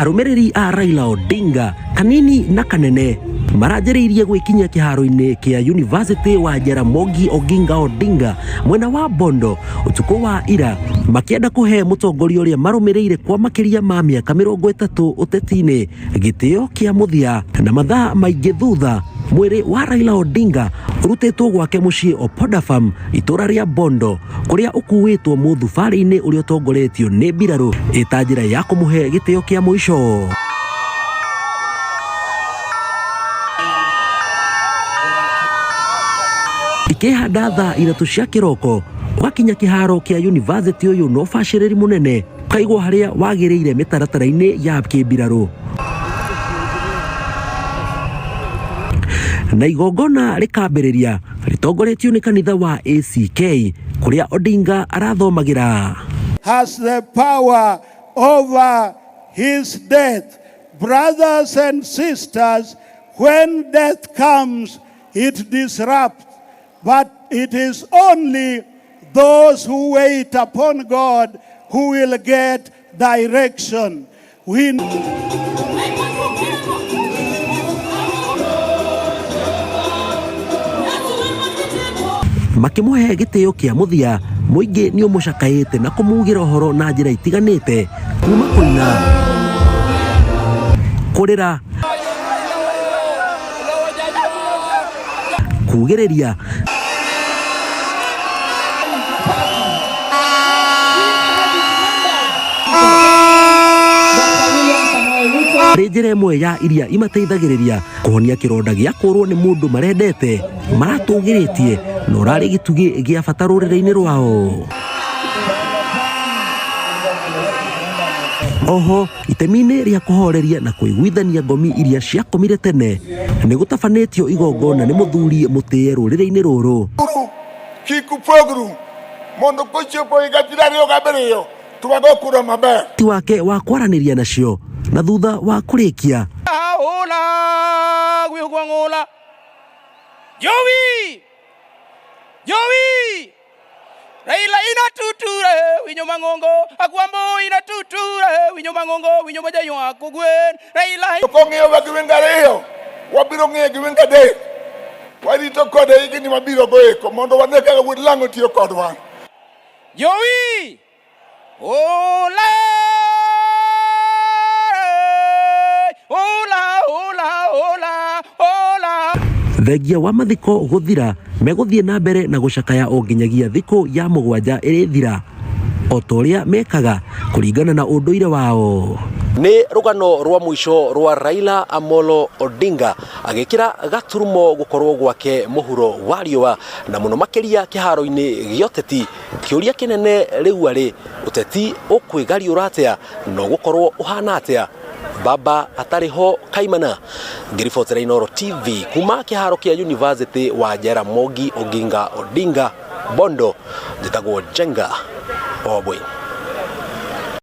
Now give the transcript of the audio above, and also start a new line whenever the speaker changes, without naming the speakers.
Arũmĩrĩri a Raila Odinga kanini na kanene maranjĩrĩirie gwĩkinyia kĩharo-inĩ kĩa University wa Jaramogi Oginga Odinga mwena wa Bondo ũtukũ wa ira makĩenda kũhe mũtongoria ũrĩa marũmĩrĩire kwa makĩria ma mĩaka 30 ũteti-inĩ gĩtĩo kĩa mũthia. Na mathaa maingĩ thutha mwĩrĩ wa Raila Odinga ũrutĩtwo gwake mũciĩ Opoda Farm itũra rĩa Bondo kũrĩa ũkuĩtwo mũthubarĩ-inĩ ũrĩa ũtongoretio nĩ mbirarũ ĩta njĩra ya kũmũhe gĩtĩo kĩa mũico. Ikĩhanda thaa 3 cia kĩroko ũgakinya kĩharo kĩa university ũyũ na ũbacĩrĩri mũnene ũkaigwo harĩa wagĩrĩire mĩtaratara-inĩ ya kĩmbirarũ. Na igongona rĩkambĩrĩria rĩtongoretio nĩ kanitha wa ACK kũrĩa Odinga arathomagĩra.
Has the power over his death. Brothers and sisters, when death comes, it disrupts, but it is only those who wait upon God who will get direction. We
Makĩmũhe gĩtĩo kĩa mũthia, mũingĩ nĩ ũmũcakaĩte na kũmugĩra ũhoro na njĩra itiganĩte, kuma kũina, kũrĩra, kugĩrĩria arĩ njĩra ĩmwe ya iria imateithagĩrĩria kũhonia kĩronda gĩa kũrwo nĩ mũndũ marendete maratũgĩrĩtie na ũrarĩ gĩtugĩ gĩa bata rũrĩrĩ-inĩ rwao. Oho itemi-inĩ rĩa kũhoreria na kũiguithania ngomi iria ciakomire tene nĩ gũtabanĩtio igongona nĩ mũthuri mũtĩe rũrĩrĩ-inĩ rũrũ.
Kikupogru mondo kochopo higa 27 to wago kura maber.
Ti wake wa kwaranĩria nacio na thutha wa kũrĩkia
Jowi! Jowi! Raila ina tuture winyo mangongo agwambo ina tuture winyo mangongo winyo majaywak kogwen Raila
Kong'iyowa gi wenge ariyo, wabiro ng'iye gi wenge adek. Warito kode higni mabiro go eko mondo wane kaka wuod lang'o tiyo kodwa.
Jowi! Ola! Ola, ola, ola, ola.
Thengia wa mathiko gũthira megũthiĩ na mbere na gũcakaya o nginyagia thikũ ya 7 ĩrĩthira o ta ũrĩa mekaga kũringana na ũndũire wao. Nĩ rũgano rwa mũico rwa Raila Amolo Odinga agĩkĩra gaturumo gũkorwo gwake mũhuro wa riũa na mũno makĩria kĩharo-inĩ gĩa ũteti. Kĩũria kĩnene rĩu arĩ ũteti ũkwĩgariũra atĩa na ũgũkorwo ũhana atĩa baba atarĩ ho kaimana. Ngĩribotera Inooro TV kuma kĩharo kĩa University wa Jaramogi Oginga Odinga Bondo, njĩtagwo Njenga Obwe.